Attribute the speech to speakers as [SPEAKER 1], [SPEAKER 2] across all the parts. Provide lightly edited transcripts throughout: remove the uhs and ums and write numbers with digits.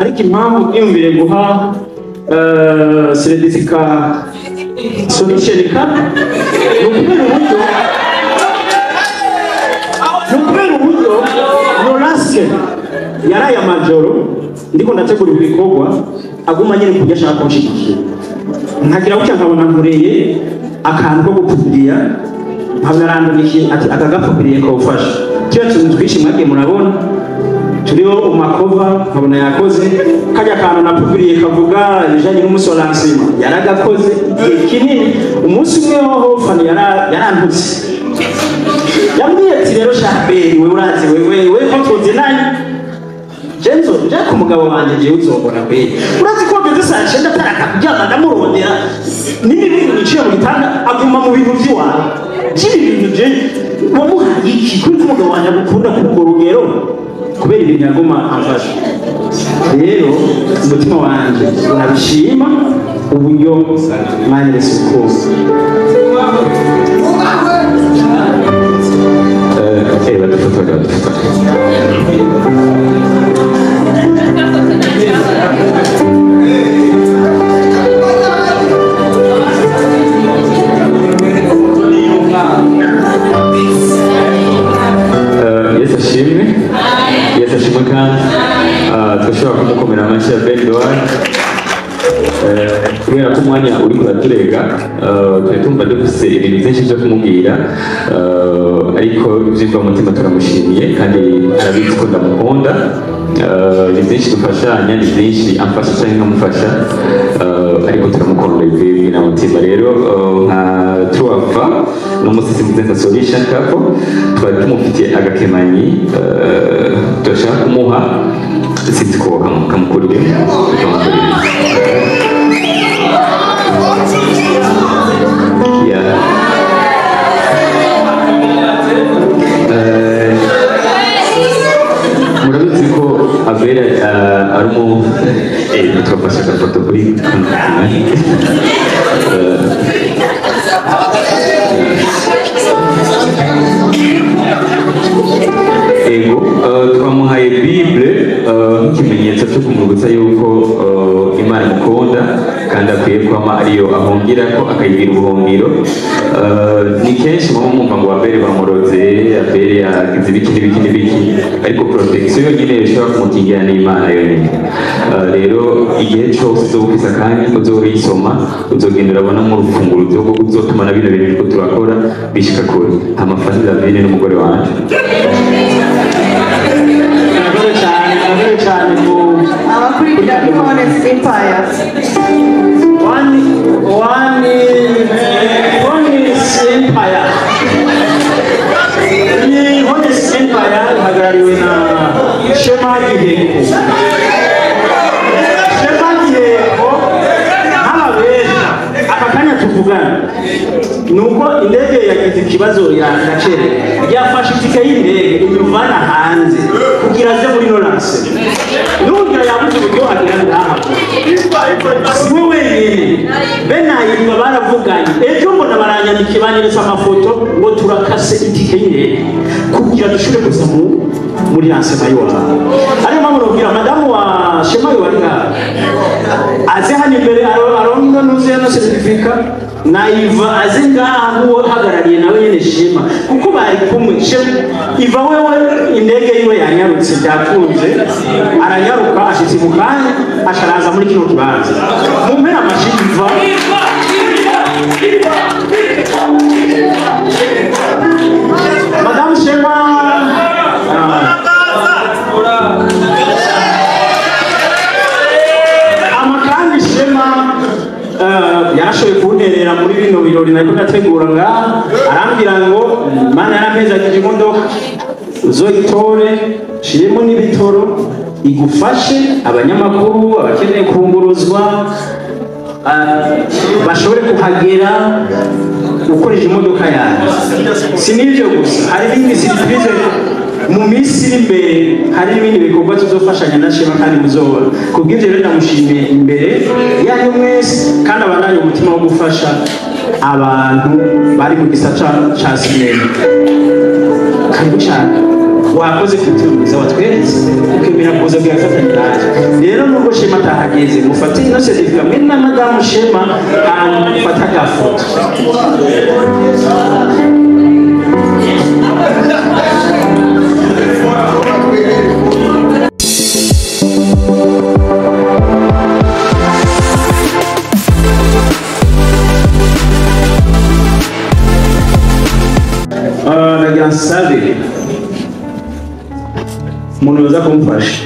[SPEAKER 1] Ariko impamvu niyumvire guha certificat solution ni ukubera uburyo Norase yaraye amajoro ndiko ndategura ibikorwa, aguma nyine kujya ashaka kunshigikira, nkagira gutya nkabona nkoreye akantu ko gupfubira, nkabona arandumikiye ati aka gapfubiriye kawufasha. Tuya tuntu twinshi mwagiye murabona turiho umakova, nkabona yakoze kajya kantu napfubiriye kavuga ibijanye n'umunsi wa lancement, yaragakoze igihe kinini. Umunsi umwe hoho Fani yarantutse, yambwiye ati rero Sharberi, wewe urazi wewe ko tuzinanye Jenzo nje ku mugabo wanje je uzombona kweli, urazi ko ngeze saa 9 ataraka kuryama ndamurondera nibi bintu niciye mu gitanda aguma mu bintu vy'iwawe by'ibi bintu je wamuhaye iki kuri umugabo wanje agukunda kuri urwo rugero kubera ibintu yaguma amfasha. Rero umutima wanje urabishima uburyo mwanyeretse urukundo.
[SPEAKER 2] Badufotora. Yesu ashimwe. Yesu ashimwe kandi turashobora kumukomera amashyi ya Ben Doan. Kubera ko umwanya uri kuraturega, twari tumva dufise ibintu byinshi byo kumubwira, ariko ibyumva mutima turamushimiye kandi arabizi ko ndamukunda. Ni byinshi dufashanya, ni byinshi amfasha cyangwa nkamufasha, ariko turamukunda bivuye na mutima. Rero nka Truava n'umusisi nka Solution Couple twari tumufitiye agakemanyi, turashaka kumuha, sinzi ko kamukurire. Yeah. Murabizi ko Abel ari umu twafashe agafoto kuri kano kakimanyi. Ego, twamuhaye Bible nk'ikimenyetso cyo kumwibutsa yuko Imana imukunda kandi akwiye kwama ariyo ahungira ko akayigira ubuhungiro. Ni kenshi muba mwumva ngo Abel bamuroze, Abel yagize ibiki n'ibiki n'ibiki, ariko protection yonyine ishobora kumukingira n'Imana yonyine. Rero igihe cyose uzoba ufise akanya uzoyisoma, uzogenda urabona mu rufunguruzo rwo kuzotuma na bino bintu turiko turakora bishika kure. Hama Fanny Lavine n'umugore wanje.
[SPEAKER 1] Murakoze cyane, murakoze cyane ku
[SPEAKER 3] Abakurikira Honest Empire.
[SPEAKER 1] One Empire. Ni Honest Empire ihagarariwe na Shema Giheko. Shema Giheko ntababesha, aka kanya tuvugana nuko indege yagize ikibazo yacerewe, yafashe itike y'indege imuvana hanze kugira aze muri Norance, n'ubugira yabuze uburyo agira ngaha. Si we wenyine, benayirwa baravuganye ejo mbona baranyandikiye banyeretse amafoto ngo turakase itike y'indege kugira dushobore kuza muri lancement y'iwabo. Ariyo mpamvu nubwira madamu wa Shema wari ngaha aze hano imbere aronka nuzuye no certificat, na Iva aze ngaha nk'uwo uhagarariye nawe nyene Shema, kuko bari kumwe. Shema Iva wewe indege yiwe yanyarutse byakunze, aranyaruka ashitse mu kanya asharaza muri kino kibanza. Mumpera amashi Iva. Madame Shema, amakandi Shema yarashoboye kunterera muri bino birori nariko ndategura ngaha, arambwira ngo Imana yarampezagije imodoka uzoyitore shiremo n'ibitoro igufashe abanyamakuru abakeneye kunguruzwa bashobore kuhagera ukoresha imodoka yawe. Si n'ibyo gusa, hari n'indi surprise mu minsi iri imbere, hari n'ibindi bikorwa tuzofashanya na Shema kandi muzobona. Kubw'ibyo rero ndamushimiye imbere yanyu mwese, kandi abandanye umutima wo gufasha abantu bari mu gisata ca sinema. Karibu cyane. Wakoze ku mutima mwiza watweretse, ukemera kuza kuyafatanya natwe. Rero nubwo Shema atahageze, mufate ino certificat mwe na madamu Shema, hanyuma mufate agafoto. Nagira nsabe umuntu yoza kumfasha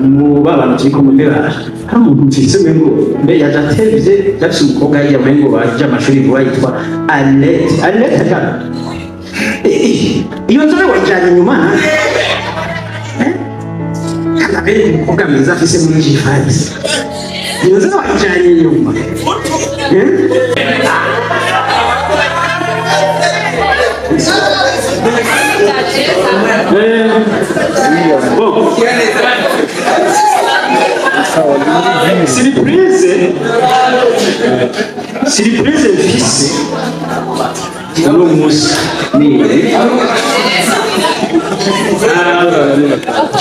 [SPEAKER 1] mu ba bantu turi kumwe. Mbere hari umuntu mfise umengo mbe yaje atevye, yafise umukobwa yiya umengo baje amashuri vuba yitwa Annette. Annette ajana iyo nzobe wayijanye inyuma, kandi abereka umukobwa mwiza afise muri G5, iyo nzobe wayijanye inyuma. Eh? Bon. Surprise mfise uno munsi ni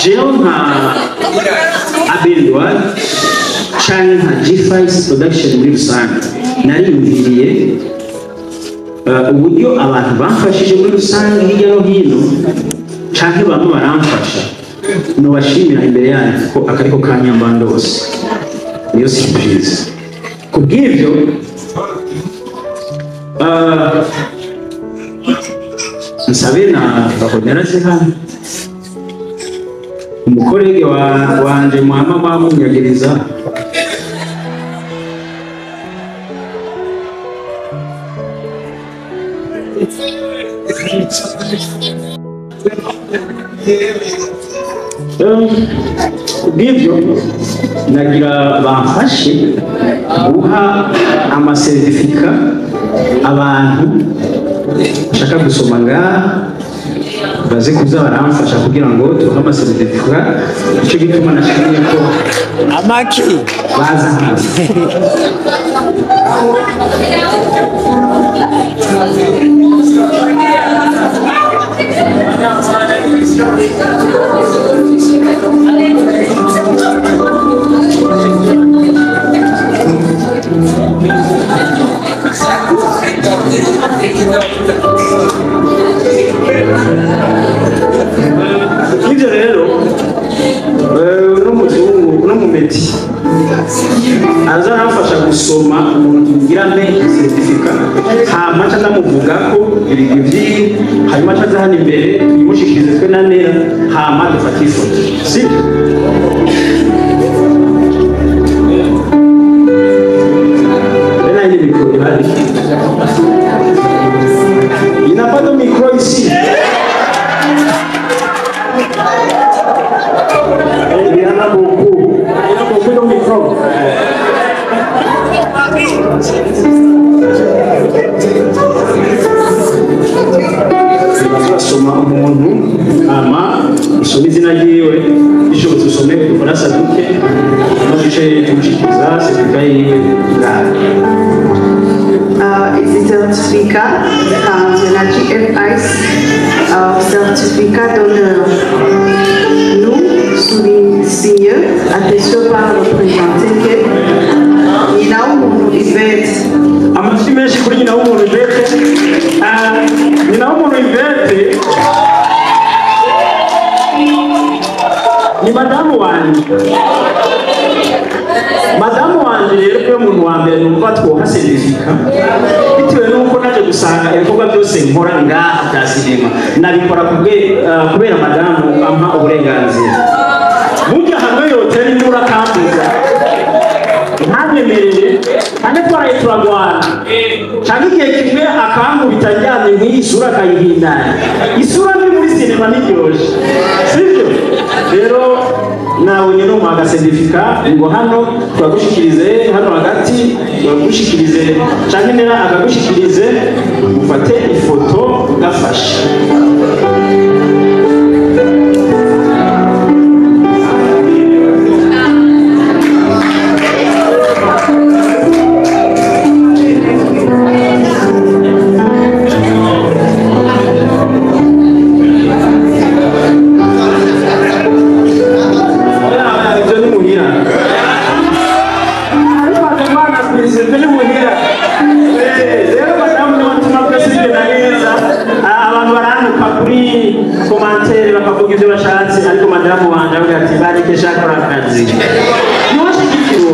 [SPEAKER 1] jewe nka Abel canke nka G5 Production muri rusange, nariyumviriye uburyo abantu bamfashije muri rusange hirya no hino, canke bamwe baramfasha, nobashimira imbere yanyu ko akariko kanyambandose. Niyo surprise. Kubw'ivyo nsabe na Bahonera hano, umukorege wanje mwama mwamunyagiriza. Kubw'ivyo nagira bamfashe guha amasertifika abantu bashaka gusoma ngaha, baze kuza baramfasha kugira ngo tuhe amasertifika. Icyo gituma nashimye ko
[SPEAKER 4] amaki
[SPEAKER 1] baza hano. Ibyo rero n'umuzungu n'umumeti aza aramfasha gusoma umuntu ngira mpe certificat, hama nca ndamuvuga ko ibigwi vyiwe, hanyuma aca aza hano imbere tuyimushikirize twe na Nera, hama dufate ifoto, sibyo? Nera, iyi mikoro ihari. Il n'a pas de micro ici. Il y en a beaucoup. Il y en a beaucoup de micros. Turasoma umuntu, hama usome izina ryiwe, bishobotse usome udufaransa duke, no duce tumushikiriza certificat yiwe ngaha.
[SPEAKER 3] Izi certificat zitanzwe na GFIS, certificat d'honneur. Nous, soulignons, attention par le présenté que Nyinawumuntu Yvette.
[SPEAKER 1] Amashyi menshi kuri Nyinawumuntu Yvette. Nyinawumuntu Yvette ni madamu wanje. Madamu wanje rero niwe muntu wa mbere numva twoha certificat, bitewe n'uko naje gusanga ibikorwa byose nkora ngaha bya sinema nabikora kubera madamu ampa uburenganzira. Burya hamwe yotera induru akambuza ntanyemerere, kandi twaraye turagwana, canke igihe kimwe akankubita ndyamye nk'iyi sura akayihindanya, isura mbi muri sinema ntiryoshe, sibyo? Rero nabonye no muha agacertificat ngo hano turagushikirize, hano hagati turagushikirize, canke Nera akagushikirize, ufate ifoto gafashe. Akazi niwashigikiwe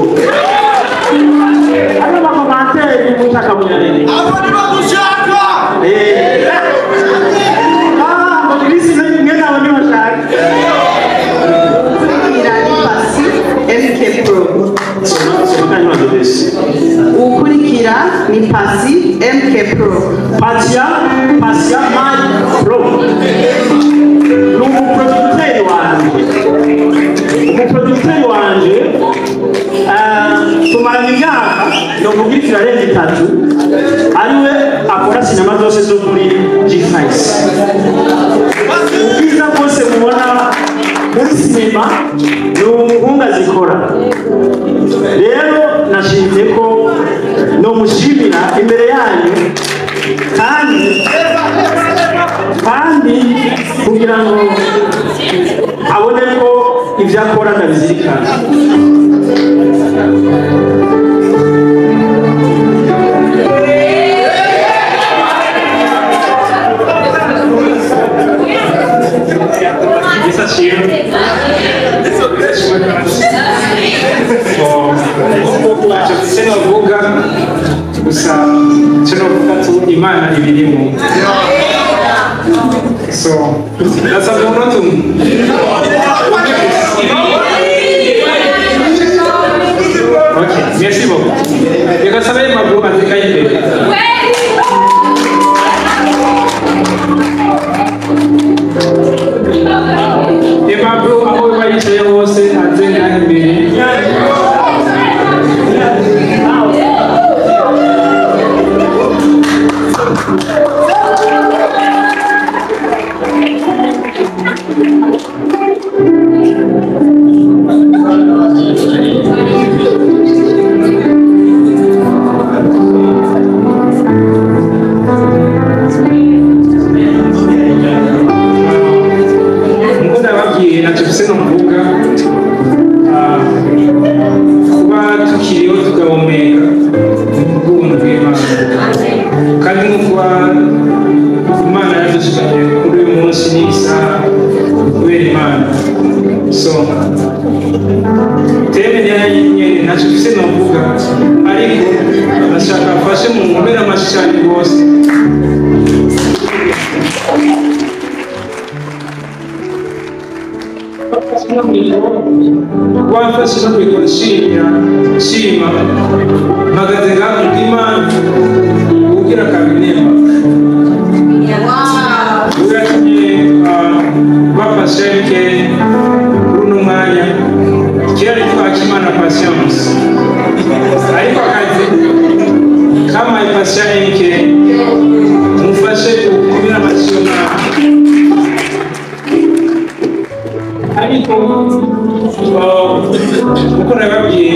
[SPEAKER 1] ayo ma commentaires mushaka munyanene.
[SPEAKER 4] Abo nibo dushaka.
[SPEAKER 1] Ah, ngo Chris mwene abo ntibashaka.
[SPEAKER 3] Ukurikira ni Pasi MK Pro. Ukurikira ni Pasi MK Pro.
[SPEAKER 1] Patia, Patia My Pro. Ni umuproducteur wanje. Umuproducteur wanje tumaranye imyaka novuga iriko irarenga 3, ariwe akora sinema zose zo muri G5. Ubwiza bwose mubona muri sinema ni umuhungu azikora. Rero nashimye ko nomushimira imbere yanyu kandi kugira ngo abone ko ibyo akora ndabizirikana.
[SPEAKER 5] Icyo novuga gusa, icyo novuga tu Imana ibirimo. So ndasabye umunota umwe. Ok, merci beaucoup. Reka sabe maguru atekaye imbere. Aimable aho biba yicaye hose aze ngaha imbere. Nkuko nababwiye ntacyo mfise novuga, kuba tukiriho tugahumeka ni kubw'ubuntu bw'Imana, kandi no kuba Imana yadushikanye kuri uyu munsi n'isaha kubera Imana. So teme nyene ntacyo mfise novuga, ariko ndashaka mfashe mu nkomere amashyi cyane rwose. Wafashe no mikoro nshimira nshima mpagaze ngaha kubw'Imana ugira kabinema uratumye bafashe ke kuri uno mwanya. Kera nitwa Hakimana Patience, ariko akazi kamaye Patient MK. Mufashe gukomera amashyi y'umwana. Ariko uko nababwiye,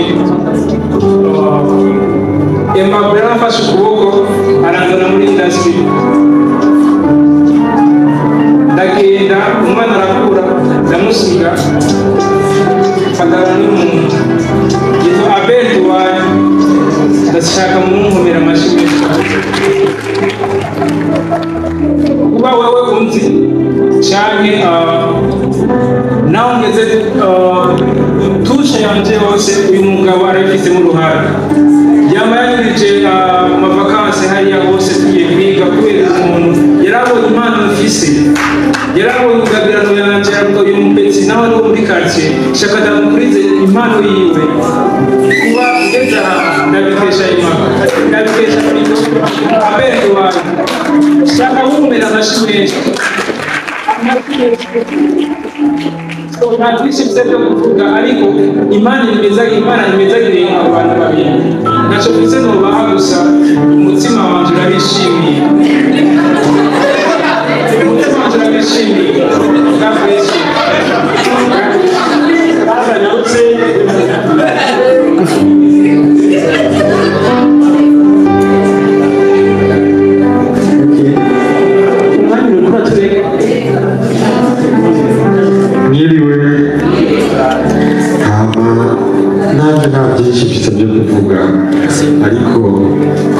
[SPEAKER 5] Aimable yarafashe ukuboko aranzana muri industry, ndagenda umwana arakura ndamusiga mfatana n'umuntu yitwa Abel Duwani. Ndashaka munkomera amashyi menshi. Kuba wewe unzi canke naho ngeze tushe yanje yose, uyu mugabo arabifitemo uruhare. Yama yanyurije amavakansi hariya hose tugiye kwiga kubera umuntu yarabonye impano mfise, yarabonye ingabirano yanje, aravuga uyu mupetsi nawe ari uwo muri quartier, shaka ndamukurize impano yiwe. Kuba ngeze aha ndabikesha Imana, ndabikesha Abel Duwani. Shaka wumvira amashyi menshi. Nta byinshi mfise byo kuvuga, ariko Imana imezagiriye abo bantu babiri. Ntacyo mfise nobaha gusa umutima wanje urabishimiye. Umutima wanje urabishimiye. God bless you.
[SPEAKER 1] Bazanyarutse. Umwanya uriko uratureka.
[SPEAKER 6] Mwiriwe. Hama nanjye nta byinshi mfite byo kuvuga, ariko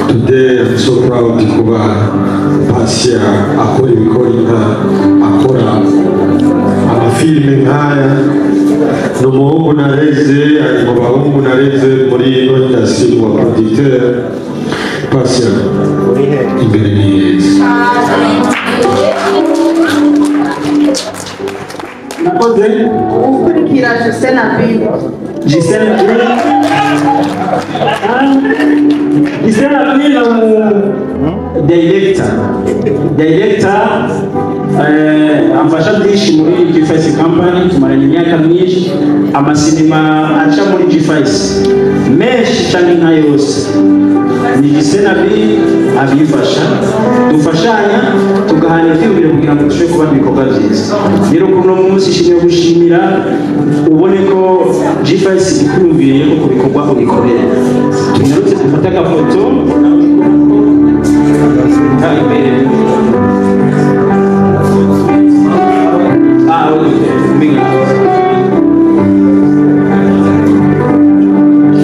[SPEAKER 6] today I'm so proud kuba Patient akora ibikora inka, akora amafilime nk'aya. Ni umuhungu nareze, ari mu bahungu nareze muri ino industry wa producteur. Patient, imbere ni heza.
[SPEAKER 1] Nakoze.
[SPEAKER 3] Ukurikira Justin Abin.
[SPEAKER 1] Giselle Giselle Abin, director director amfasha byinshi muri G5 company. Tumaranye imyaka myinshi. Amasinema aca muri G5 menshi cyane nka yose ni Giselle Abin abifasha, dufashanya tugahana ivyiyumviro kugira ngo dushobore kubona ibikorwa byiza. Rero kuri uno munsi nshimye gushimira, ubone ko G5 ikwiyumviriye ko ku bikorwa ubikorera. Tunyarutse dufate agafoto imbere. Ah, okay.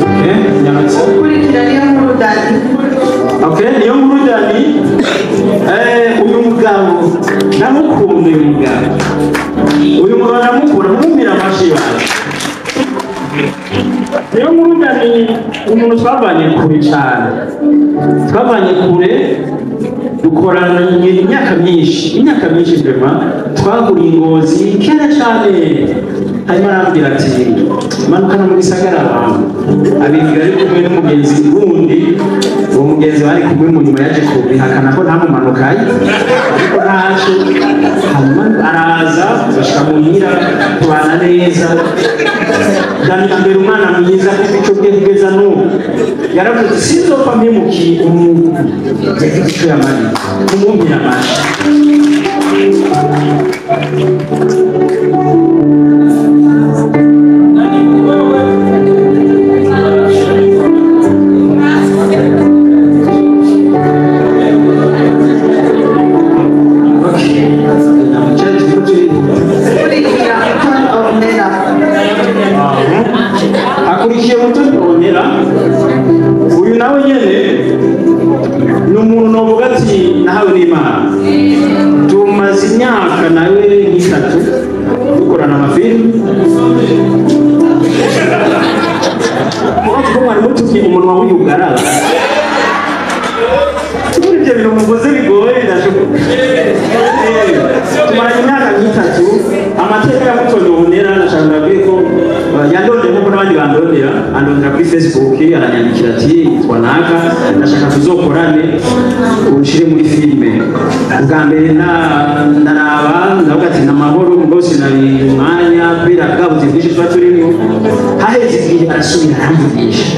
[SPEAKER 1] Okay, nyarutse.
[SPEAKER 3] Ukurikira niyo nkuru Dani.
[SPEAKER 1] Okay, niyo nkuru Dani. Uyu mugabo ndamukunda, uyu mugabo, uyu mugabo ndamukunda, mumumira amashi yanjye. Niyo nkuru Dani, umuntu twavanye kure cyane, twavanye kure, dukorana imyaka myinshi, imyaka myinshi vraiment. Twahuriye i Ngozi kera cyane, hanyuma arambwira ati: "Manukana mu gisagara." Abantu abimbwira ari kumwe n'umugenzi wundi. Uwo mugenzi bari kumwe mu nyuma yaje kubihakana ko ntamumanukaye, ariko ntacyo. Hanyuma araza, bashika muhira, tubana neza. Dani ambera umwana mwiza, afite icyo bwe kugeza n'ubu. Yaravuze: "Sinzopfa mpemukiye umuntu." Yagize icyo yamariye, kumwumvira amashyi.
[SPEAKER 3] Ukurikira Mutoni Ornella.
[SPEAKER 1] Akurikiye Mutoni Ornella. Uyu nawe nyene ni umuntu novuga ati nahawe n'Imana. Tumaze imyaka nawe nk'itatu dukorana amafilmu. Uretse ko mwari mutumye umunwa w'uyugarara muri ibyo bintu muvuze bigoye, ndashobora. Tumaranye imyaka nk'itatu. Amateka ya Mutoni Ornella, ndashaka ndabwiye ko yandondeye nk'uko n'abandi bandondera. Andondera kuri Facebook, aranyandikira ati: "Yitwa naka, ndashaka tuzokorane, unshire muri filime." Bwa mbere ndaraba, ndavuga ati: "Namahoro," ngo sinari umwanya kubera bwa buzima bwinshi tuba turimo. Haheze igihe, arasubira aramvugisha: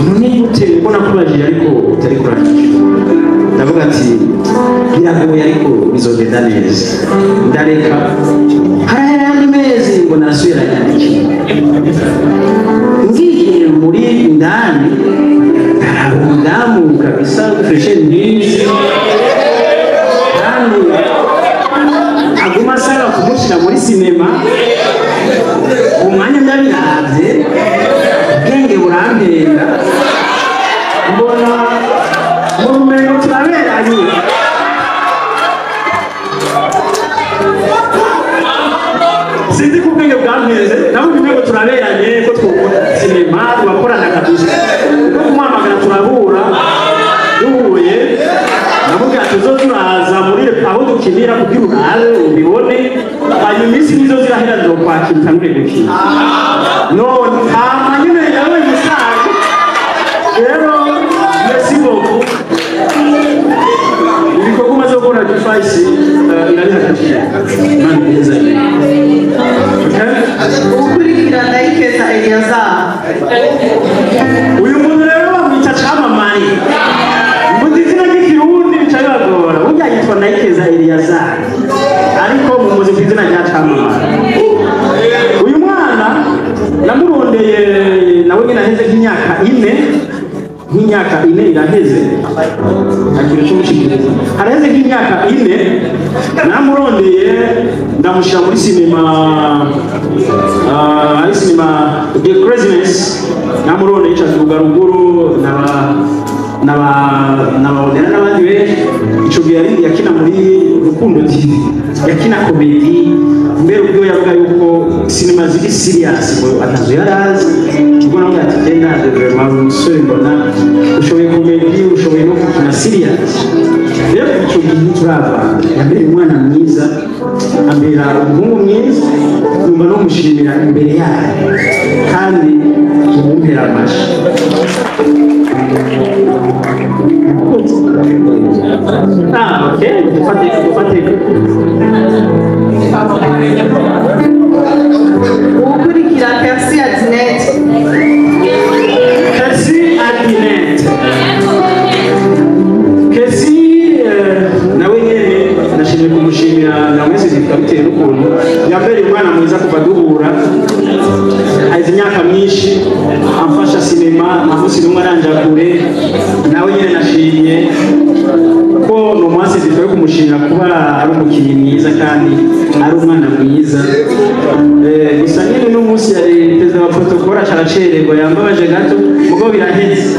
[SPEAKER 1] "None gute ubwo nakubajije ariko utari kurangije?" Ndavuga ati: "Biragoye, ariko bizogenda neza." Ndareka, harahera ayandi mezi ngo narasubira yandikiye. Ngiye muri indani, ndaraba umudamu kabisa, fraîcheur nyinshi, kandi aguma asaba kumushyira muri sinema. Umwanya ndabiravye, ubwenge burampenda, mbona mu rumengo turaberanye. Sinzi ko ubwenge bwampeze, nabonye umengo turaberanye, ko twokora sinema, tugakorana kabisa. No kumuhamagara turahura. Duhuye, namubwira tuzo turaza muri aho dukinira kugira urabe ubibone, hanyuma iminsi nizo zirahera nzokwakira utangure gukina. None hama nyine yawe musaza. Rero merci beaucoup, ibikorwa umaze gukora G5 irabiha agaciro. Imana neza. Okay?
[SPEAKER 3] Ukurikira Ndayikeza Eliyazari.
[SPEAKER 1] Uyu muntu rero bamwita Camamare. Mvuze izina ry'ikirundi bica bibagora. Burya yitwa Ndayikeza Eliyazari, ariko mumuzi ku izina rya Camamare. Uyu mwana namurondeye nawe nyine aheze nk'imyaka 4, nk'imyaka 4 iraheze, akiro cy'umushikiriza haraheze nk'imyaka 4. Namurondeye, ndamushyira muri sinema, ari sinema The Craziness. Namurondeye yica tuvuga ruguru na N'ababonera n'abandi benshi. Ico gihe yari yakina muri Rukundo TV, yakina comédie. Mbere ubwo yavuga yuko sinema ziri serious ngo atazo yarazi. Ubwo nawe ati genda, vraiment umusore mbona ushoboye comédie, ushoboye no gukina serious. Rero ico gihe turava yambere umwana mwiza, ambera umuhungu mwiza, numva no mushimira imbere yayo kandi tumumpera amashi. Ah, ok, dufate dufate.
[SPEAKER 3] Uwukurikira, Percy Adinette.
[SPEAKER 1] Percy Adinette. Percy nawe nyene nashimye kumushimira, namwe zifite bitewe n'ukuntu yambereye umwana mwiza kuva duhura. Haheze imyaka myinshi amfasha sinema, nta munsi n'umwe aranja kure. Nawe nyene nashimye ko ni umunsi zitwaye kumushimira kuba ari umukinnyi mwiza kandi ari umwana mwiza. Gusa nyine n'umunsi yari perezida wa protocole aracererwa, yambabaje gato, mugo biraheze.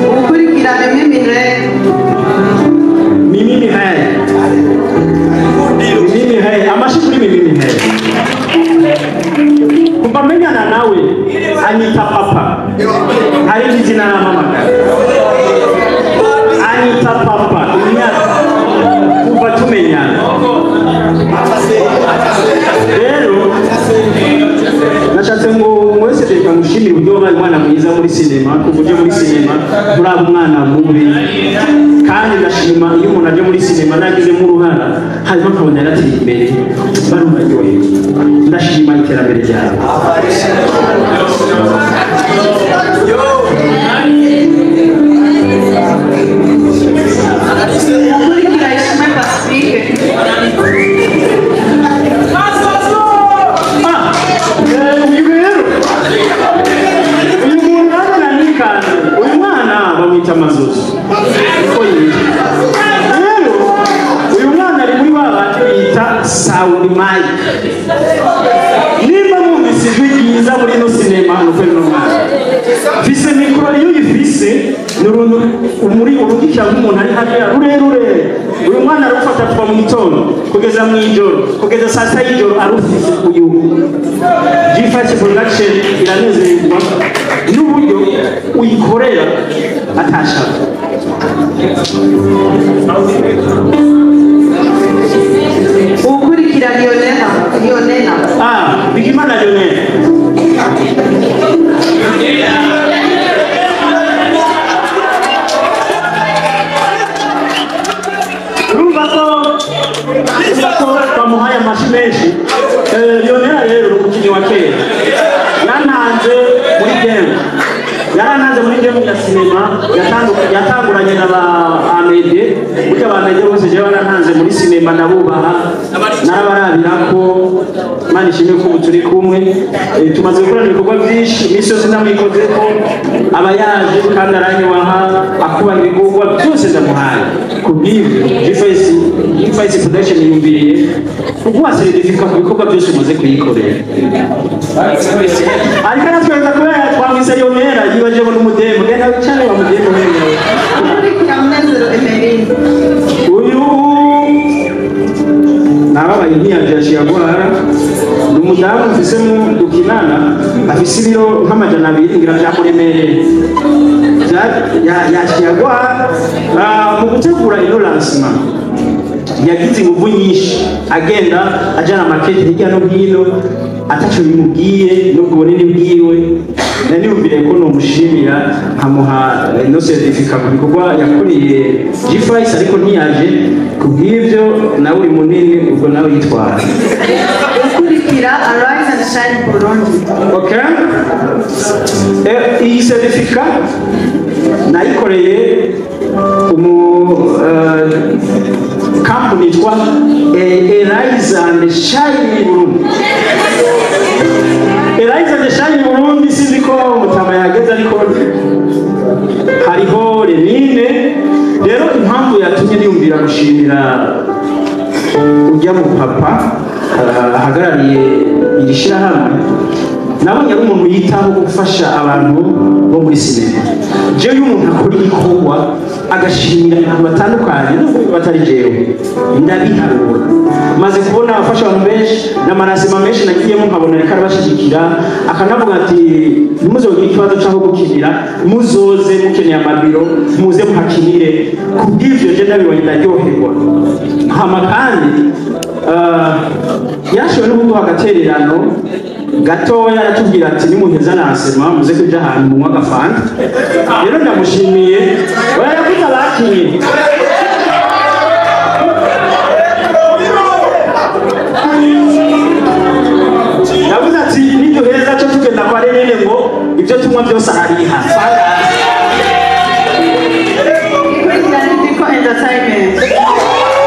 [SPEAKER 3] Uwukurikira, Mimi Mireille.
[SPEAKER 1] Mimi Mihaye, Mimi Mihaye, amashi kuri Mimi Mihaye. Kuva menyana nawe anyita papa, hari izina arampamagara anyita papa imyaka kuva tumenyana. Rero nashatse ngo mwese reka ngushimire uburyo wabaye umwana mwiza muri sinema. Kuva uje muri sinema turaba umwana mubi, kandi ndashima iyo umuntu aje muri sinema nagizemo uruhara hanyuma akabona yarateye imbere, barumva aryohewe. Ndashima iterambere ryawe.
[SPEAKER 3] Uwukurikira, Ishimwe Pacifique.
[SPEAKER 1] Ah, uyu rero, uyu muntu hano nikanze, uyu mwana bamwita Mazuzu uko yitwa. Rero uyu mwana ari muri ba bandi bita sound mic. Nimba mwumvise ijwi ryiza muri ino sinema, ni uko ino mwana mfise mikoro. Iyo uyifise ni uruntu muri urungikira nk'umuntu ari hariya rurerure. Uyu mwana arufata kuva mu gitondo kugeza mu ijoro, kugeza saa sita y'ijoro arufise. Uyu G5 Production iranezerwa n'uburyo uyikorera atashaka.
[SPEAKER 3] Uwukurikira, Lionela Lionela.
[SPEAKER 1] Ah, Bigimana Lionel. Urumva ko bamuhaye amashi menshi. Lionel rero ni umukinnyi wa kera, yantanze muri game, yarantanze muri game ya sinema. Yatanguranye na ba Amede. Burya ba Amede bose jewe barantanze muri sinema, ndabubaha, narabarabira ko. Imana ishimwe ko ubu turi kumwe. Tumaze gukorana ibikorwa byinshi. Iminsi yose ndamwikoze ko aba yaje kandi aranyubaha, akubaha ibikorwa byose ndamuhaye. Ku bw'ibyo G5 Production yumviriye kuguha certificat ku bikorwa byose umaze kuyikorera. Ariko aratwereka kubera twamwise Yonera, yibaje ngo n'umudemu. Genda wicare wa mudemu wemewe.
[SPEAKER 3] Uwukurikira, Munezero Emeline.
[SPEAKER 1] Uyu nababaye ntiyaje, yaciye agwara. Ni umudamu mfise mu dukinana, afise ibiro nka 200, ngira vyamuremereye. Yaciye agwara. Ah, mu gutegura ino lancement yagize inguvu nyinshi, agenda ajana amakete hirya no hino ataco bimubwiye n'ubwo bunini bwiwe. Naniyumvire ko nomushimira nkamuha ino certificat ku bikorwa yakoreye G5, ariko ntiyaje. Kubw'ibyo nawe uri munini, ubwo nawe yitwara.
[SPEAKER 3] Uwukurikira, Arise and Shine Burundi.
[SPEAKER 1] Okay. Iyi certificat nayikoreye umu company yitwa Arise and Shine Burundi. Arise and Shine Burundi, sinzi ko mutama yageze, ariko hariho Lenine. Ndiyumvira gushimira ujya mu papa ahagarariye iri shyirahamwe. Nabonye ari umuntu yitaho gufasha abantu bo muri sinema. Jewe iyo umuntu akora igikorwa agashimira abantu batandukanye, nubwo batari jewe, ndabiharura. Maze kubona abafasha abantu benshi n'amarasema menshi nagiyemo, nkabona reka arabashyigikira, akanavuga ati ntimuzogire ikibazo cy'aho gukinira, muzoze mukeneye amabiro muze muhakinire. Kubw'ivyo je ndabibonye ndaryoherwa. Hama kandi yarashoboye no kuduha agatererano gatoya, aratubwira ati nimuheza lancement muze kuja ahantu munywa agafanta. Rero ndamushimiye. Oya, yavuze abakinye. Yavuze ati niduheza cyo tugenda kwa Renene ngo ibyo tunywa byose arariha.
[SPEAKER 3] Ikurikira ni Diko Entertainment.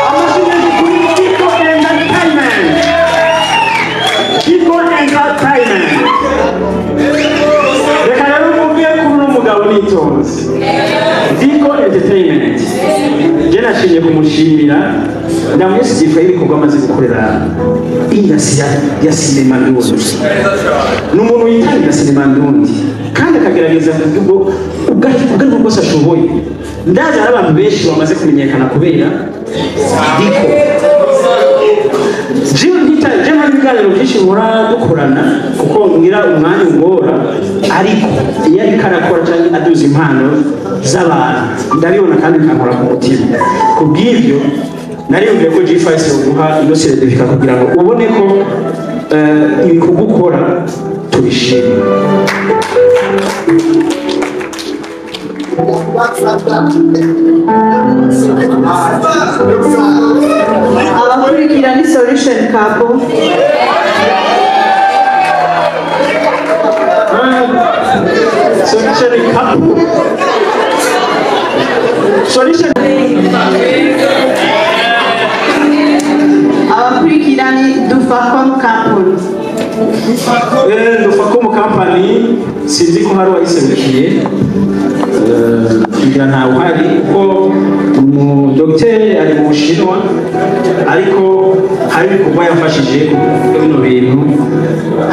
[SPEAKER 1] Amashyi menshi kuri Diko Entertainment. Diko Entertainment. Reka rero mvuge kuri uno mugabo nitonze. Diko Entertainment, je nashimye kumushimira, ndamusigifa ibikorwa amaze gukorera industry ya sinema ndundi. Ni umuntu yitangira sinema ndundi kandi akagerageza mu buryo ubwo aribwo bwose ashoboye. Ndazi hari abantu benshi bamaze kumenyekana kubera Diko. Jewe ntita je hari ibiganiro byinshi nkora dukorana kuko ngira umwanya ungora, ariko iyo ariko arakora cyangwa aduza impano z'abantu ndabibona kandi bikankora ku mutima. Kubw'ibyo nariyumviye ko G5 yoguha ino certificat kugira ngo ubone ko ibikorwa ukora tubishima.
[SPEAKER 3] Abakurikira ni Solution Couple.
[SPEAKER 1] Solution Couple. Solution.
[SPEAKER 3] Abakurikira ni Dufacom Couple.
[SPEAKER 1] Dufacom Company, sinzi ko hari uwayiserukiye. Ngira ntawe uhari kuko umudogiteri ari mu Bushinwa, ariko hari ibikorwa yafashije bino bintu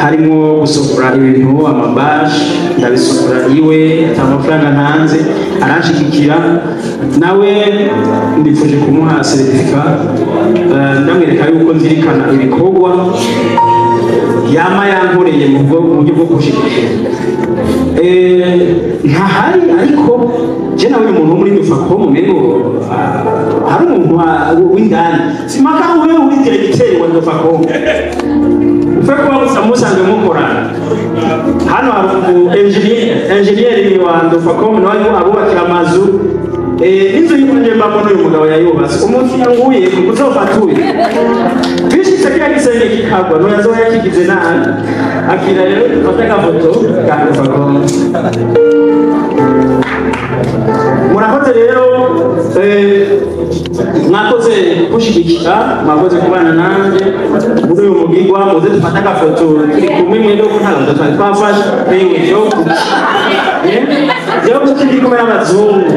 [SPEAKER 1] harimo gusukura ibintu, amabashi ndabisukura iwe, ata amafaranga ntanze, aranshigikira. Nawe ndifuje kumuha certificat, ndamwereka yuko nzirikana ibikorwa yama yankoreye mu buryo bwo kushigikira. Ntahari, ariko je nawe umuntu wo muri Dufacom mengo hari umuntu w'indani simaka wewe uri directeur wa Dufacom, ufe kuba musanzwe mukorana. Hano hari umu engineer wa Dufacom, nawe abubakira amazu. N'inzu y'ukunje mbamo n'uyu mugabo yayubatse. Umunsi yanguye uzofatuye bishitse kiriya gisenge kikagwa ntuyazoba yakigize nabi. Akira rero dufate agafoto ka Dufacom. Murakoze rero, mwakoze kushigikira, mwakoze kubana nanjye muri uyu mugigwa. Muze dufate agafoto turi kumwe mwebwe ko nta gafoto twari twafashe. Yewe byo kuki ndi kumwe n'abazungu.